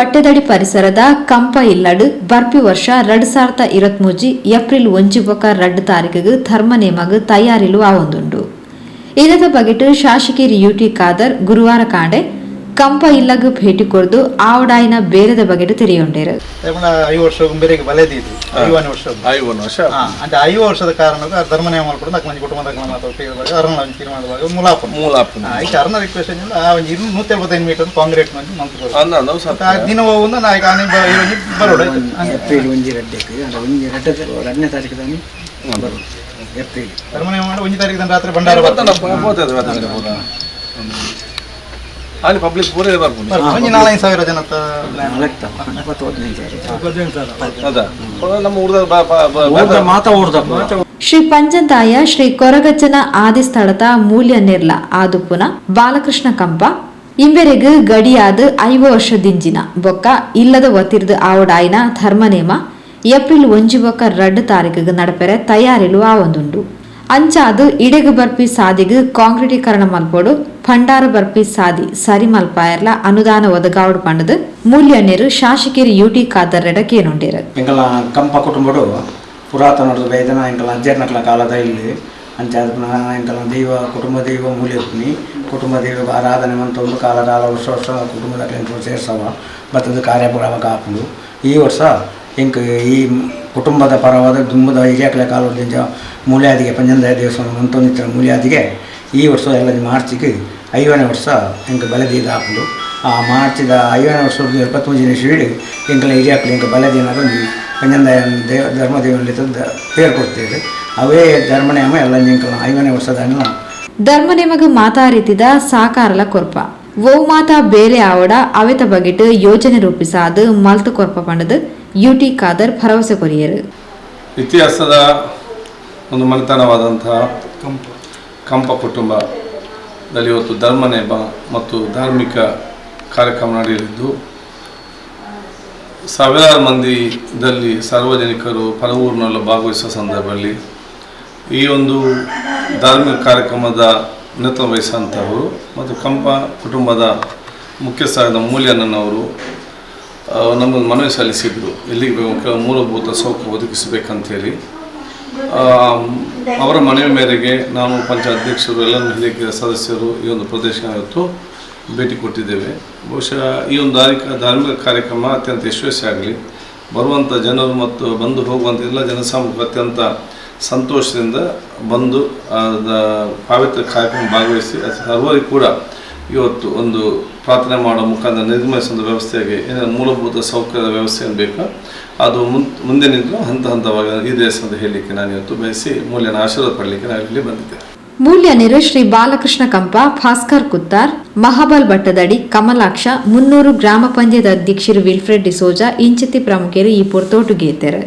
ಬಟ್ಟೆದಡಿ ಪರಿಸರದ ಕಂಪ ಇಲ್ಲಡ್ ಬರ್ಪಿ ವರ್ಷ 2023 ಏಪ್ರಿಲ್ 1 ಬೊಕ 2 ತಾರೀಖುಗ್ ಧರ್ಮ ನೇಮಗ್ ತಯಾರಿಲು ಆವೊಂದುಂಡು. ಇದರ ಬಗೆಟ್ ಶಾಸಕಿ ಯುಟಿ ಖಾದರ್ ಗುರುವಾರ ಕಾಂಡೆ ಕಂಪ ಇಲ್ಲಗ್ ಭೇಟಿ ಕೊರ್ದು ಆವಡಾಯಿನ ಬೇರೆದ ಬಗೆಟ್ ತೆರಿಯೊಂಡೇರು. 5 ವರ್ಷ ಬೇರೆಗೆ ಬಲೆ ದೀದು 50 ವರ್ಷ. 50 ವರ್ಷ. ಅಂದ್ರೆ 50 ವರ್ಷದ ಕಾರಣಕ್ಕೆ ಆ ಧರ್ಮ ನೇಮ ಮಲ್ಪಡು ನಕ್ಕ ಕುಟುಂಬದ ಮಾತು ಅರಣ ಒಂಜಿ ತೀರ್ಮಾನದ ಬಗ್ಗೆ ಮೂಲಾಪುನ ಮೂಲಾಪುನ. ಐಕ್ ಅರ್ನ ರಿಕ್ವೆಸ್ಟ್ ಆ ಒಂಜಿ 275 ಮೀಟರ್ ಕಾಂಕ್ರೀಟ್ ಮಂಜಿ ಮಲ್ತು ಅಂದ ಅಂದ ಸತ್ಯ. ಆ ದಿನ ಹೋಗುಂದ ನಾಯಕ ಆನೆ ಒಂಜಿ ಬರೋಡು. ಏಪ್ರಿಲ್ ಒಂಜಿ ರಡ್ಡೆಕ್ ಅಂಡ ಒಂಜಿ ರಡ್ಡ 2ನೇ ತಾರೀಕು ತಾನಿ ಬರೋಡು ಏಪ್ರಿಲ್. ಧರ್ಮ ನೇಮ ಮಾಡಿ 1 ತಾರೀಕು ರಾತ್ರಿ ಭಂಡಾರ ಬರ್ತದೆ. ಹೋಗ್ತದೆ ಬರ್ತದೆ ಪೂರ. ಅಲ್ಲಿ ಪಬ್ಲಿಕ್ ಪೂರ ಬರ್ಬೋದು. ಒಂಜಿ 4-5 ಸಾವಿರ ಜನತ. ನಾಲ್ಕು 15,000. ಅದ ನಮ್ಮ ಊರ್ದ ಬ- ಬ- ಬ- ಊರ್ದ ಮಾತಾ ಊರ್ದ. ಶ್ರೀ ಪಂಚಂತಾಯ ಶ್ರೀ ಕೊರಗಜ್ಜನ ಆದಿಸ್ಥಳದ ಮೂಲ್ಯ ನಿರ್ಲ ಆದುಪುನ ಬಾಲಕೃಷ್ಣ ಕಂಪ ಇಂಬೆರೆಗ್ ಗಡಿಯಾದ 50 ವರ್ಷ ದಿಂಜಿನ ಬೊಕ್ಕ ಇಲ್ಲದ ವತಿರ್ದು ಆವಡಾಯಿನ ಧರ್ಮನೇಮ ಏಪ್ರಿಲ್ 1 ಬೊಕ್ಕ 2 ತಾರೀಖುಗ್ ನಡಪೆರೆ ತಯಾರಿಲು ಆವೊಂದುಂಡು. ಅಂಚಾದ್ ಇಡೆಗ್ ಬರ್ಪಿ ಸಾದಿಗ್ ಕಾಂಕ್ರೀಟೀಕರಣ ಮಲ್ಪೊಡು, ಭಂಡಾರ ಬರ್ಪಿ ಸಾದಿ ಸರಿ ಮಲ್ಪಾಯರ್ಲ ಅನುದಾನ ಒದಗಾವಡು ಪಂಡದು ಮೂಲ್ಯಣ್ಯರು ಶಾಸಕಿಯರು ಯುಟಿ ಖಾದರ್ರೆಡ ಕೇನುಂಡೇರು. ಎಂಕಲ ಕಂಪ ಕುಟುಂಬಡು ಪುರಾತನದ ವೇದನ ಎಂಕಲ ಅಜ್ಜರ್ನಕಲ ಕಾಲದ ಇಲ್ಲಿ ಅಂಚ ಎಂಕಲ ದೈವ ಕುಟುಂಬ ದೈವ ಮೂಲ್ಯಪುನಿ ಕುಟುಂಬ ದೈವ ಆರಾಧನೆ ಮಂತೊಂದು ಕಾಲ ಕಾಲ ವರ್ಷ ವರ್ಷ ಕುಟುಂಬದ ಸೇರ್ಸವ ಬತ್ತದ ಕಾರ್ಯಕ್ರಮ ಕಾಪುಂಡು. ಈ ವರ್ಷ ಎಂಕ್ ಈ ಕುಟುಂಬದ ಪರವಾದ ದುಂಬದ ಹಿರಿಯಕ್ಲ ಕಾಲದಿಂದ ಮೂಲ್ಯಾದಿಗೆ ಪಂಜಂದಾಯ ದೇವಸ್ಥಾನ ಮಂತೊಂದಿತ್ತರ ಮೂಲ್ಯಾದಿಗೆ ಈ ವರ್ಷ ಎಲ್ಲ ಮಾರ್ಚಿಗೆ 50ನೇ ವರ್ಷ ಎಂಕ್ ಬಲದೀದ ಆಪುಂಡು. ಆ ಮಾರ್ಚಿದ 50ನೇ ವರ್ಷದ 73ನೇ ಇಸ್ವಿಡ್ ಎಂಕಲ ಹಿರಿಯಕ್ಲು ಎಂಕ್ ಬಲದಿನಾಗ ಒಂಜಿ ಪಂಜಂದಾಯ ದೇವ ಧರ್ಮದೇವನಲ್ಲಿ ಪೇರು ಕೊಡ್ತೇವೆ. ಅವೇ ಧರ್ಮನೇಮ ಎಲ್ಲ ಎಂಕಲ 50ನೇ ವರ್ಷದ ಧರ್ಮ ನಿಮಗ ಮಾತಾ ರೀತಿದ ಸಾಕಾರಲ ಕೊರ್ಪ ಓ ಮಾತಾ ಬೇರೆ ಆವಡ ಅವೆತ ಬಗೆಟ್ ಯೋಜನೆ ರೂಪಿಸಾದ ಮಲ್ತು ಕೊರ್ಪ ಪಂಡದು ಯುಟಿ ಖಾದರ್ ಭರವಸೆ ಕೊರಿಯರು. ಇತಿಹಾಸದ ಒಂದು ಮನೆತನವಾದಂತಹ ಕಂಪ ಕುಟುಂಬದಲ್ಲಿ ಇವತ್ತು ಧರ್ಮನೇಮ ಮತ್ತು ಧಾರ್ಮಿಕ ಕಾರ್ಯಕ್ರಮ ನಡೆಯಲಿದ್ದು, ಸಾವಿರಾರು ಮಂದಿದಲ್ಲಿ ಸಾರ್ವಜನಿಕರು ಪರವೂರಿನೆಲ್ಲ ಭಾಗವಹಿಸುವ ಸಂದರ್ಭದಲ್ಲಿ ಈ ಒಂದು ಧಾರ್ಮಿಕ ಕಾರ್ಯಕ್ರಮದ ನೇತೃತ್ವ ವಹಿಸುವಂಥವರು ಮತ್ತು ಕಂಪ ಕುಟುಂಬದ ಮುಖ್ಯಸ್ಥರಾದ ಮೂಲ್ಯಣ್ಣನವರು ನಮ್ಮನ್ನು ಮನವಿ ಸಲ್ಲಿಸಿದರು, ಎಲ್ಲಿಗೆ ಬೇಕು ಕೆಲವು ಮೂಲಭೂತ ಸೌಕರ್ಯ ಒದಗಿಸಬೇಕಂತೇಳಿ. ಅವರ ಮನವಿ ಮೇರೆಗೆ ನಾನು, ಪಂಚಾಯತ್ ಅಧ್ಯಕ್ಷರು, ಎಲ್ಲ ಹಿರಿಯ ಸದಸ್ಯರು ಈ ಒಂದು ಪ್ರದೇಶ ಇವತ್ತು ಭೇಟಿ ಕೊಟ್ಟಿದ್ದೇವೆ. ಬಹುಶಃ ಈ ಒಂದು ಧಾರ್ಮಿಕ ಕಾರ್ಯಕ್ರಮ ಅತ್ಯಂತ ಯಶಸ್ವಿಯಾಗಲಿ, ಬರುವಂಥ ಜನರು ಮತ್ತು ಬಂದು ಹೋಗುವಂಥ ಎಲ್ಲ ಜನಸಾಮಾನ್ಯರು ಅತ್ಯಂತ ಸಂತೋಷದಿಂದ ಬಂದು ಪಾವಿತ್ರ್ಯ ಕಾರ್ಯಕ್ರಮ ಭಾಗವಹಿಸಿ ಸರ್ವರಿಗೂ ಕೂಡ ಇವತ್ತು ಒಂದು ಪ್ರಾರ್ಥನೆ ಮಾಡೋ ಮುಖಾಂತರ ನಿರ್ಮಿಸುವ ವ್ಯವಸ್ಥೆಗೆ ಏನಾದ್ರು ಮೂಲಭೂತ ಸೌಕರ್ಯದ ವ್ಯವಸ್ಥೆ ಏನು ಬೇಕೋ ಅದು ಮುಂದೆ ನಿಂತು ಹಂತ ಹಂತವಾಗಿ ಇದೆ ಅಂತ ಹೇಳಲಿಕ್ಕೆ ನಾನು ಇವತ್ತು ಬಯಸಿ ಮೂಲ್ಯನ ಆಶೀರ್ವಾದ ಪಡಲಿಕ್ಕೆ ನಾನು ಇಲ್ಲಿ ಬಂದಿದ್ದೆ. ಮೂಲ್ಯನೇರು ಶ್ರೀ ಬಾಲಕೃಷ್ಣ ಕಂಪ, ಭಾಸ್ಕರ್ ಕುತ್ತಾರ್, ಮಹಾಬಲ್ ಭಟ್ಟದಡಿ, ಕಮಲಾಕ್ಷ, 300 ಗ್ರಾಮ ಪಂಚಾಯತ್ ಅಧ್ಯಕ್ಷರು ವಿಲ್ಫ್ರೆಡ್ ಡಿಸೋಜಾ ಇಂಚಿತಿ ಪ್ರಮುಖರು ಈ ಪೊರ್ತೋಟುಗೇತೆರು.